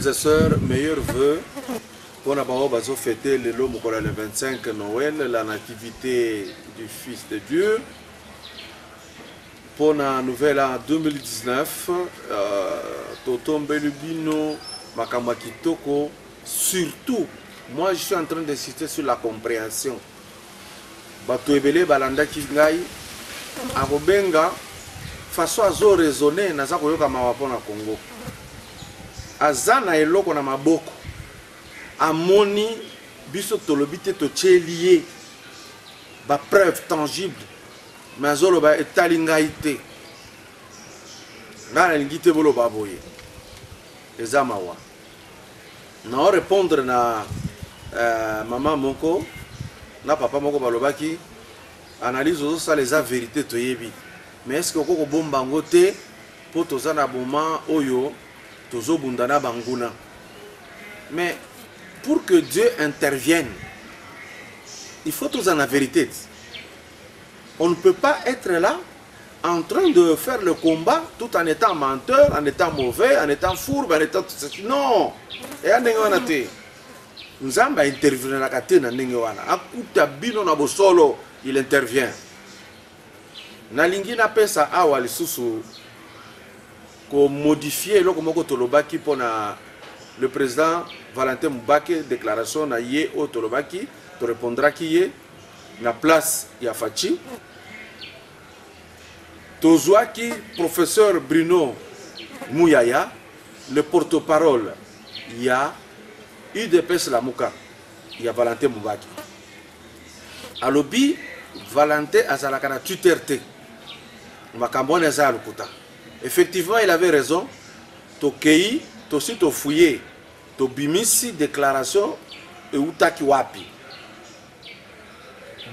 Frères et sœurs, meilleurs vœux mpona bango bazofete lelo mokolo ya le 25 Noël, la nativité du Fils de Dieu. Mpona nouvelle an 2019, totombeli bino makambo ya kitoko. Surtout, moi je suis en train d'insister sur la compréhension. Bato ebele balandaki ngai akobenga façon azo raisonner, naza koyoka mawa mpona Congo. Aza na eloko na maboko, amoni biso tolobi te, totieli ye ba preuve tangible, mais azoloba etali ngai te, ngai nalingi te boloba boye. Eza mawa. Nao répondre na mama moko na papa moko balobaki analyse ozosala eza vérité toyebi, mais est-ce que okoki kobomba yango te po toza na moment oyo tozobunda na banguna? Mais pour que Dieu intervienne, il faut toza na vérité. On ne peut pas être là en train de faire le combat tout en étant menteur, en étant mauvais, en étant fourbe, en étant tout ça. Non! Eya ndenge wana te. Nzambe intervenaka te na ndenge wana. Akuta bino na bosolo, il intervient. Nalingi napesa awa lisusu ko modifier eloko moko tolobaki mpona le président Valentin Mubake, déclaration na ye oyo tolobaki, torepondraki ye na place ya Fatshi. Tozwaki professeur Bruno Muyaya, le porte-parole ya UDPS Lamuka ya Valentin Mubake. Alobi Valentin azalaka na Twitter te. Makambo wana eza ya lokuta. Effectivement, il avait raison. Tokei, tosi tofouye, tobimisi déclaration eutaki wapi.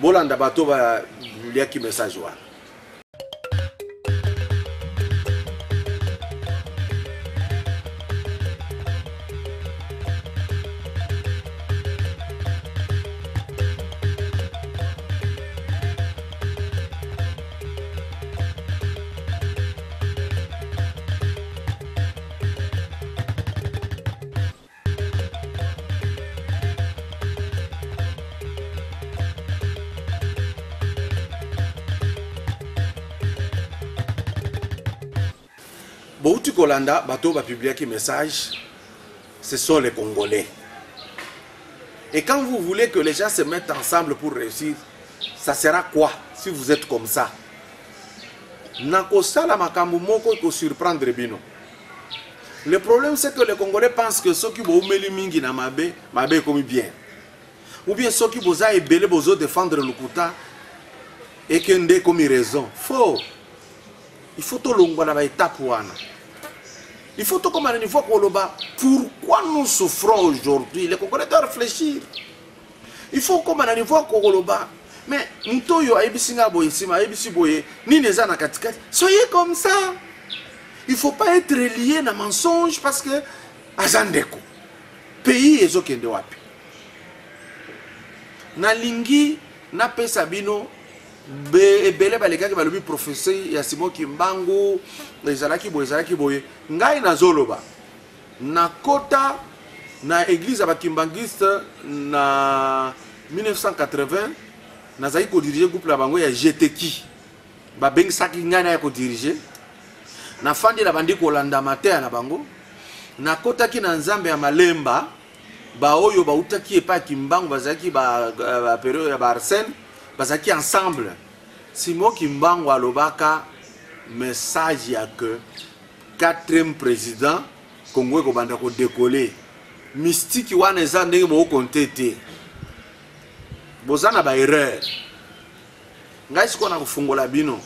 Bolanda bato baliaki message wana. Bouti kolanda bato bapubliaki message, ce sont les Congolais. Et quand vous voulez que les gens se mettent ensemble pour réussir, ça sera quoi si vous êtes comme ça? Nakosala makambo moko eko surprendre bino. Le problème, c'est que les Congolais pensent que ceux qui boumeli mingi na mabe, mabe ekomi bien. Ou bien ceux qui boza ebele bozo défendre lokuta et que nde ekomi raison. Faux. Il faut tolongwa na ba étape wana. Il faut tokoma na niveau koloba pourquoi nous souffrons aujourd'hui. Les Congolais doivent réfléchir. Il faut koma na niveau koloba mais moto oyo ayebisi nga boye nsima ayebisi boye nini eza na katikati. Soyez comme ça. Il faut pas être lié na mensonge parce que aza ndeko. Pays ezokende wapi? Nalingi napesa bino ebele balekaki balobi prophétie ya Simon Kimbangu ezalaki boye, ezalaki boye. Ngai nazoloba nakota na église ya bakimbangiste na 1980, nazalaki kodiriger groupe na bango ya GTQ. Babengisaki ngai naya kodiriger, nafandi na bandi kolanda mateya na bango. Nakotaki na Nzambe ya Malemba, baoyo bautaki epai ya Kimbangu bazalaki ba periode ya ba Arsène, bazalaki ensemble. Simon Kimbangu alobaka message ya que 4e président Congo ekobanda kodécoller. Mystique wana eza ndenge bokokonte te, boza na ba erreur. Ngai sikoyo na kofungola bino,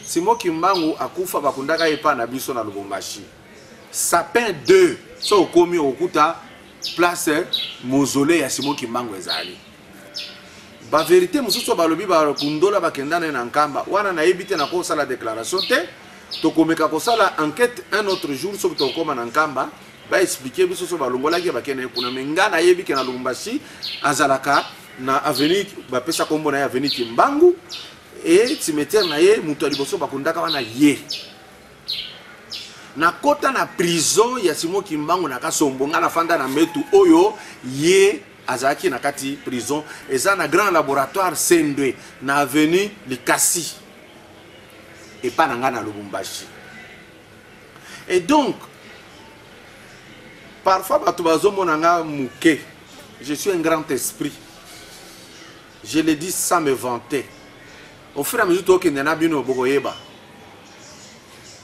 Simon Kimbangu akufa, bakundaka ye epai na biso na Lubumbashi. Sapin 2, so okomi okokuta place mausolée ya Simon Kimbangu ezali. Ba vérité mosusu balobi bakundola bakenda naye na Nkamba wana, nayebi te, nakosala déclaration te. Tokomeka kosala enquête un autre jour, soki tokokoma na Nkamba ba expliquer biso so balongolaki bakende ye kuna. Mais nga nayebi ke na Lubumbashi azalaka na avenue, bapesa kombo na ye avenue Kimbangu, et cimetière na ye moto ya liboso bakundaka wana ye. Nakota na prison ya Simon Kimbangu na Kasombo, nga nafanda na mbetu oyo ye azalaki na kati prison, eza na grand laboratoire Sendwe na avenue Likasi epa na nga na Lubumbashi. Et donc parfois bato bazomona nga moke, je suis un grand esprit, je le dis sans me vanter. Au fur et à mesure tokende na bino bokoyeba.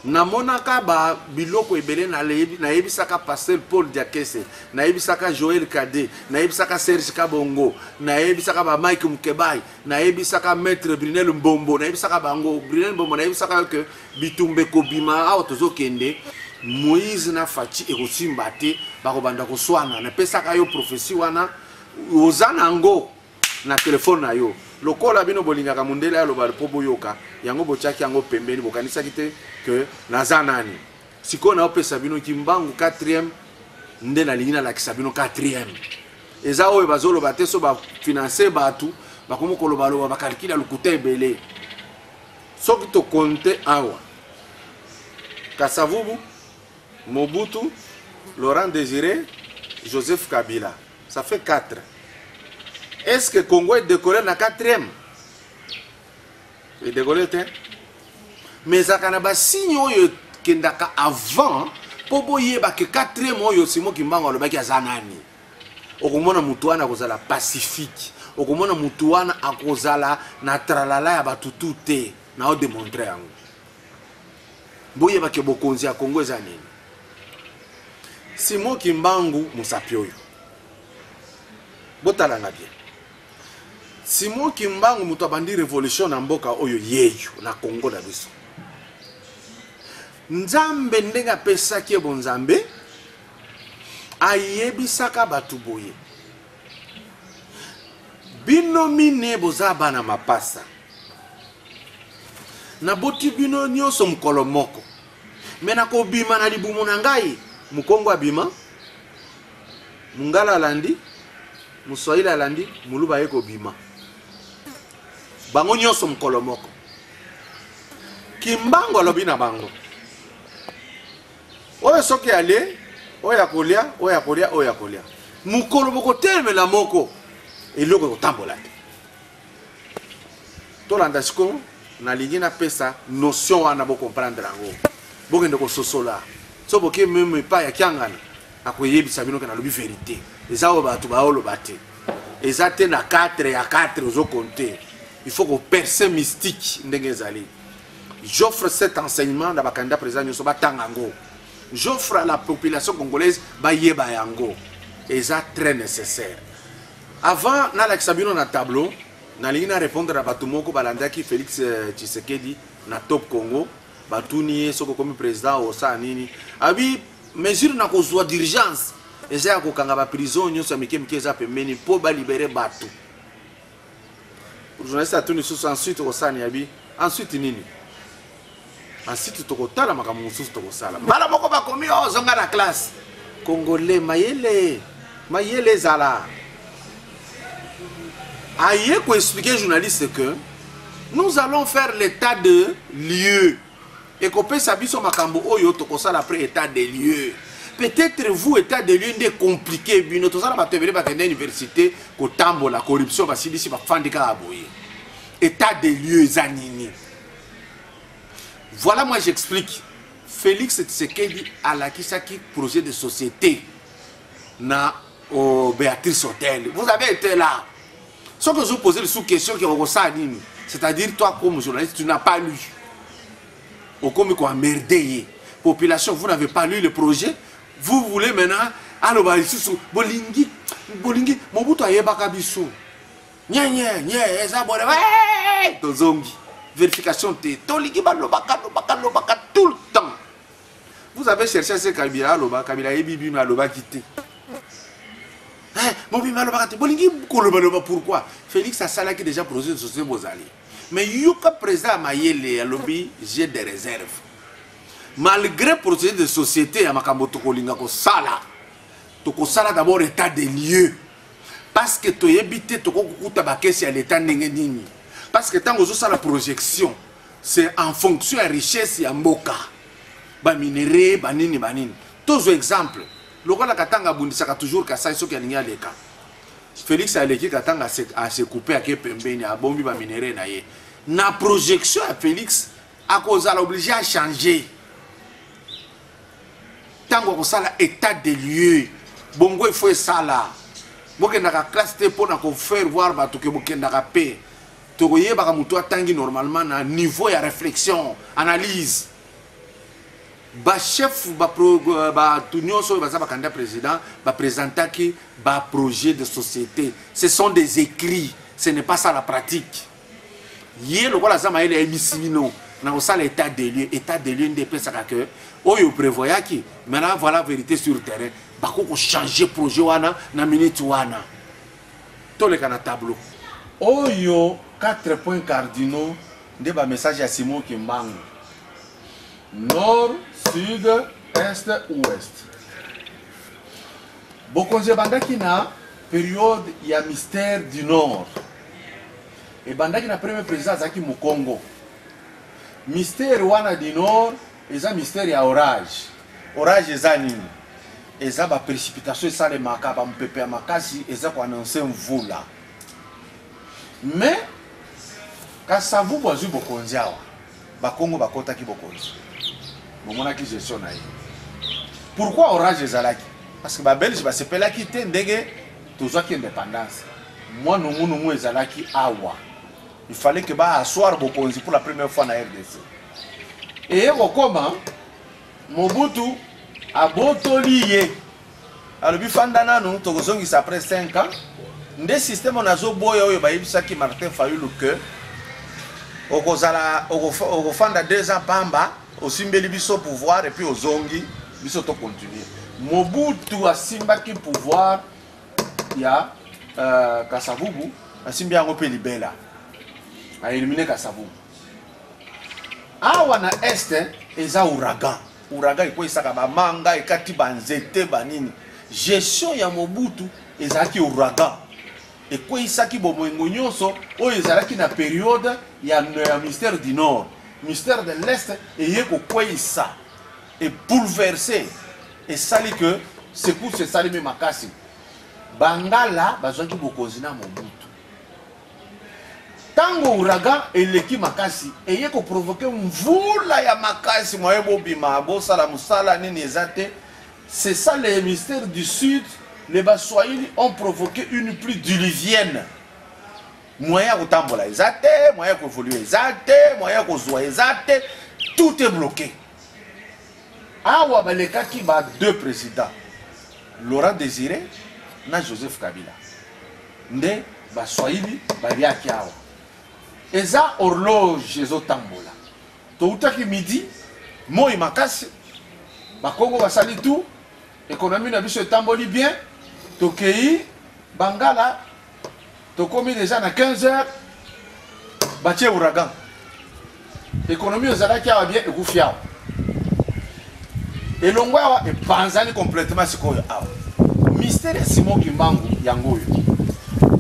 Namonaka ba biloko ebele, nayebisaka pasteur Paul Diakese, nayebisaka Joël Kade, nayebisaka Serge Kabongo, nayebisaka ba Mike Mukebai, nayebisaka maître Brunel Mbombo, nayebisaka bango Brunel Mbombo, nayebisaka que bitumba ekobima awa tozokende, Moïse na Fatshi ekosimba te, bakobanda koswana. Napesaka yo prophétie wana, oza nango na telefone na yo. Lokola bino bolingaka mundele aloba mpo boyoka yango, botiaki yango pembeni, bokanisaki te ke naza nani. Sikoyo naopesa bino Kimbangu 4e, nde nalingi nalakisa bino 4e eza oyo bazoloba te. So bafinanse bato bakomi kolobaloba, bakalikile ya lokuta ebele. Soki tokonte awa, Kasavubu, Mobutu, Laurent Désiré, Joseph Kabila, ça fait 4. Est-ce que Congo est décollé na 4e? Edécollé te, mais ezalaka na basigne oyo ekendaka avant mpo boyeba ke 4e oyo Simon Kimbangu alobaki aza nani. Okomona motu wana akozala pacifique, okomona motu wana akozala na tralala ya bato tu te. Na odemontre yango, boyeba ke bokonzi ya Congo eza nini. Simon Kimbangu mosapi oyo, botalanga bien. Simon Kimbangu moto abandi révolution na mboka oyo yeyo na Congo na biso. Nzambe ndenge apesaki ye bonzambe, ayebisaka bato boye: bino mine boza bana mapasa, naboti bino nyonso mokolo moko, me nakobima na libumu na ngai. Mokongo abima, mongala alandi, moswahili alandi, moluba aye kobima, bango nyonso mokolo moko. Kimbangu alobi na bango: oyo soki alie, oyo akolia, oyo akolia, oyo akolia, mokolo bokotelemela moko, eloko ekotambola te. Tolanda sikoyo, nalingi napesa notion wana, bocomprendre yango, bokende kososola. So boke meme epai ya Kiangana, akoyebisa bino ke nalobi verité. Eza oyo bato baoloba te, eza te na 4 ya 4 ozokonte. Il faut koperce mystique ndenge ezali. J'offre cet enseignement na bacandidat président nyonso, batanga yango. J'offre à la population congolaise, bayeba yango, eza très nécessaire. Avant nalakisa bino na tableau, nalingi na répondre na bato moko balandaki Félix Tshisekedi na Top Congo. Batuni ye: soki okomi président, osala nini? Abi mesure na kozwa d'urgence eza ya kokanga baprison nyonso ya mike mike eza pembeni mpo balibere bato. Journaliste atuni lisusu: ensuite okosala nini? Abi ensuite nini? Ensuite tokotala makambo mosusu tokosala. Mbala moko bakomi oyo ozonga na classe. Congolais mayele, mayele ezala. Aye koexpliquer journaliste que nous allons faire l'état de lieu, ekopesa biso makambo oyo tokosala après état de lieu. Peut-être vous, état de lieu nde compliqué bino. Tozala bato ebele bakende université kotambola corruption, basilisi, bafandi kaka boye. État de lieu eza nini? Voilà, moi j'explique. Félix Tshisekedi alakisaki projet de société na au Béatrice Hotel, vous avez été là. Soki ozoposer lisusu question ke okosala nini, c'est-à-dire toi comme journaliste, tu n'as pas lu, okomi koemmerder ye population. Vous n'avez pas lu le projet, vous voulez maintenant aloba lisusu. Bolingi, bolingi Mobutu ayebaka biso nye nye nye, eza bone tozongi vérification te. Tolingi balobaka lobaka lobaka tout le temps. Vous avez cherché ce Kabila aloba, Kabila ayebi bino, alobaki te. Mobima alobaka te, bolingi kolobaloba. Pourquoi? Félix asalaki déjà projet de société, bozali. Mais yoka, président ya mayele alobi: j'ai des réserves. Malgré projet de société ya makambo tokolinga kosala, tokosala d'abord état des lieux, parce que toyebi te tokokuta bakesi ya leta ndenge nini. Parce que ntango ozosala projection, c'est en fonction ya richesse ya mboka. Baminerais, banini banini. Tozwa exemple lokola Katanga abundisaka toujours Kasai. Soki alingi aleka, Félix aleki Katanga, asecouper, ake pembeni, abombi baminerais na ye. Na projection ya Félix, akozala obligé achanger ntango akosala état de lieu. Bongo ifo esala bokendaka classe te mpo na kofaire voir bato ke bokendaka mpe tokoyebaka. Moto atangi normalement na niveau ya réflexion, analyse, bachef, bato nyonso oyo baza bacandidat président baprésentaki baprojet de société. Ce sont des écrits, ce n'est pas ça la pratique. Ye lokola aza mayele, ayebisi bino na kosala état de lieu. État de lieu nde epesaka ke oyo prévoyaki. Maintenant, voilà, vérité sur terrain, bakoki kochanger projet wana na minute wana. Toleka na tableau oyo, 4 points cardinaux nde bamessage ya Simon Kimbangu: nord, sud, est, ouest. Bokonzi ebandaki na période ya mystère du nord. Ebandaki na premier président, azalaki Mokongo. Mystère wana du nord eza mystère ya orage. Orage eza nini? Eza baprécipitation esalemaka, bamopepe ya makasi eza koannoncer mvula. Mais Kasavubu azwi bokonzi awa, Bakongo bakɔtaki bokonzi, bomonaki gestion na ye. Pourquoi orage ezalaki? Parce que Babelge basepelaki te ndenge tozwaki indépendance. Mwa nungunungu ezalaki awa, il fallait que baasseoir bokonzi pour la première fois na RDC. Eye kokoma Mobutu abotoli ye, alobi: "Fanda nanu, tokozongisa après 5 ans." Nde système nazoboya oyo bayebisaki Martin Fayulu ke okozala okofanda 2 ans pamba, osimbeli biso pouvoir et puis ozongi, biso tocontinue. Mobutu asimbaki pouvoir ya Kasavubu, asimbi yango mpe libela, aéliminer Kasavubu. Awa na est eza ouragan. Ouragan ekweyisaka bamanga, ekati banzete, banini. Gestion ya Mobutu ezalaki ouragan, ekweyisaki bomengo nyonso oyo ezalaki na période ya mystère du nord. Mystère de l'est eye kokweyisa, ebouleverser, esali ke secousse esalemi makasi. Bangala bazwaki bokonzi na Mobutu. Ntango ouragan eleki makasi, eye koprovoquer mvula ya makasi, moye bobima bosala mosala nini eza te. C'est ça le mystère du sud. Les Baswahili ont provoqué une pluie diluvienne. Moyen ya kotambola eza te, moyen ya koévoluer eza te, moyen ya kozwa eza te, tout est bloqué. Awa balekaki ba deux présidents, Laurent Désiré na Joseph Kabila. Nde Baswahili baliaki awa. Eza horloge ezotambola. Toutaki midi, moi makasi, Bakongo basali tout, économie na biso etamboli bien. Tokei Bangala, tokomi déjà na 15 heures, batie ouragan. Économie ezalaki awa bien, ekufi awa, elongo awa epanzani complètement. Sikoyo awa mystère ya Simon Kimbangu yango oyo.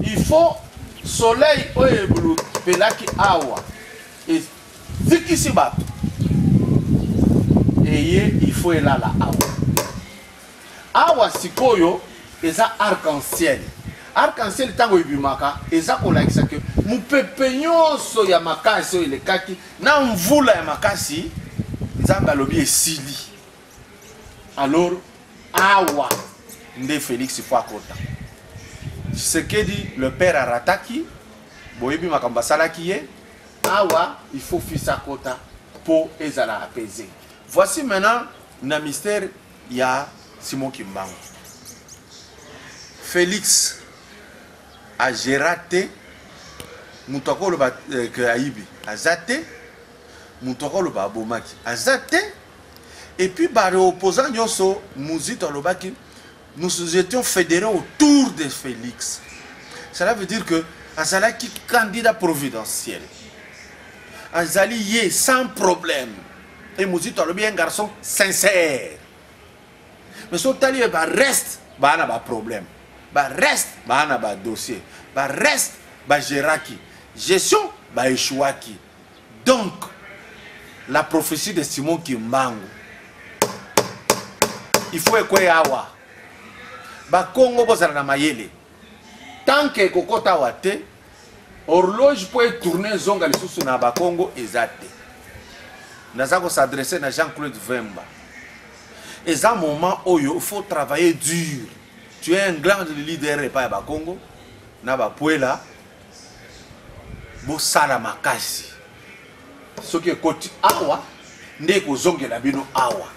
Il faut soleil oyo ebelaki awa ezikisi bato, eye il faut elala awa. Awa sikoyo eza arc-en-ciel. Arc-en-ciel ntango ebimaka, eza kolakisa ke mopepe nyonso ya makasi oyo elekaki na mvula ya makasi, Nzambe alobi esili. Alors awa nde Félix faut akota. Tshisekedi le père arataki, boyebi makambo asalaki ye. Awa il faut fils akota mpo ezala apaisé. Voici maintenant na mystère ya Simon Kimbangu. Félix agéra te. Moto akoloba ke ayibi aza te, moto akoloba abomaki aza te. Et puis baopposant nyonso, Muzito alobaki: "Nous étions fédérés autour de Félix." Cela veut dire que azalaki candidat providentiel, azali ye sans problème. Et Muzito alobi: "Un garçon sincère." Mais so otali ye, bareste baa na baproblème, bareste baa na badossier, bareste bagéraki gestion, baéchouaki. Donc la prophétie de Simon Kimbangu Il faut ekweya awa. Bakongo bozala na mayele. Tant que ekokota awa te, horloge mpo etourne ezonga lisusu na bakongo eza te. Naza kosadresse na Jean-Claude Vemba. Eza moment oyo il faut travailler dur. Tu es un grand leader epai ya bakongo na bapuela, bosala makasi. Soki ekoti awa nde ekozongela bino awa,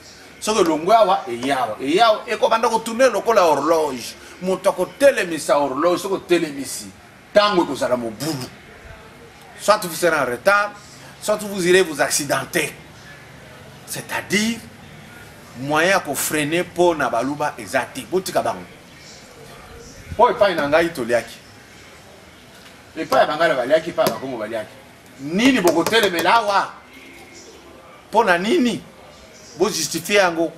soki elongwe awa eyawa eyawa, ekobanda kotourne lokola horloge. Moto akotelemisa horloge, soki otelemisi ntango ekozala mobulu, soit vous serez en retard, soit vous irez vous accidenter. C'est-à-dire moyen ya kofreine mpo na baluba eza te. Botika bango mpo epai na ngai toliaki, epai ya bangala baliaki, epai ya bakongo baliaki. Nini bokotelemela awa? Mpo na nini bojustifie yango?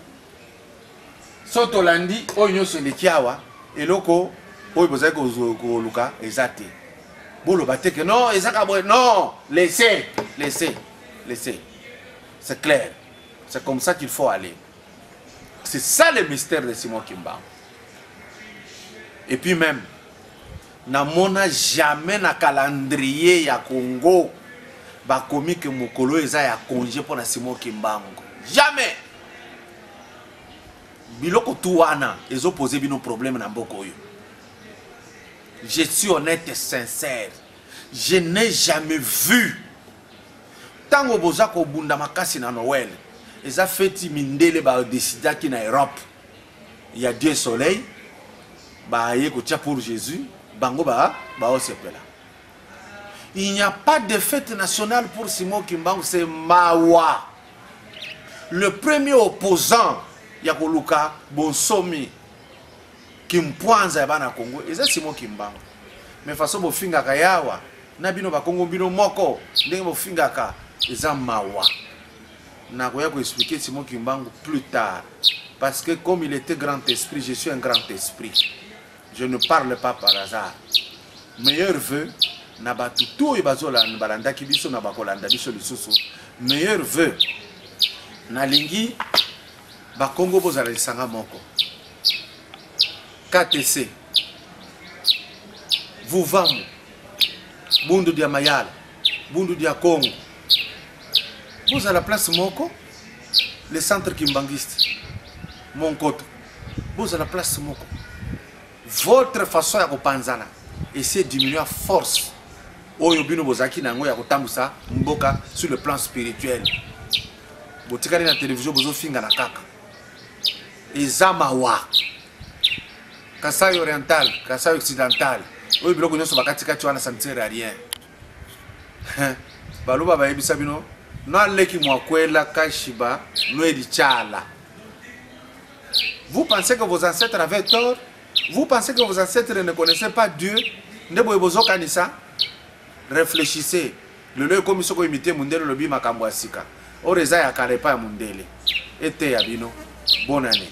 So tolandi oyo nyonso eleki awa, eloko oyo bozali koluka eza te. Boloba te ke non, ezaka boye. Non, laissez, laissez, laissez. C'est clair, c'est comme ça qu'il faut aller. C'est ça le mystère de Simon Kimbangu. Et puis même, namona jamais na calendrier ya Congo bakomi ke mokolo eza ya congé mpona Simon Kimbangu. Jamais. Biloko tu wana ezopose bino problème na mboka oyo. Je suis honnête et sincère, je n'ai jamais vu. Ntango boza kobunda makasi na Noël, eza feti mindele badesidaki na Europe ya Dieu Soleil, baye kotia pour Jésus, bango baosepela. Il n'y a pas de fête nationale pour Simon Kimbangu, c'est mawa. Le premier opposant ya koluka bonsomi kimpwanza ya bana Congo eza Simon Kimbangu. Mais façon bofingaka yawa na bino bakongo bino moko ndenge bofingaka eza mawa. Nakoya koexpliquer Simon Kimbangu plus tard, parce que comme il était grand esprit, je suis un grand esprit, je ne parle pas par hasard. Meilleur vœu na bato tu oyo bazolanda, balandaki biso na bakolanda biso lisusu. Meilleur vœu, nalingi bakongo bozala lisanga moko. KTC Vuvamu, Bundu dia Mayala, Bundu dia Congo, bozala place moko. Le centre kimbangiste Monkoto, bozala place moko. Votre façon ya kopanzana essaie diminuer force oyo bino bozalaki na yango ya kotambusa mboka sur le plan spirituel. Botikali na télévision bozofingana kaka, eza mawa. Kasai oriental, Kasai occidental, oyo biloko nyonso bakatikati wana, ça ne sert à rien. Baloba bayebisa bino naleki mwakwela kashiba noeli chala. Vous pensez que vos ancêtres avaient tort? Vous pensez que vos ancêtres ne connaissaient pas Dieu? Nde boye bozokanisa? Réfléchissez. Lelo ekomi soko imite mundele, olobi makambo ya sika. Or eza ya kala epai ya mundele. Eteya bino. Bonne année.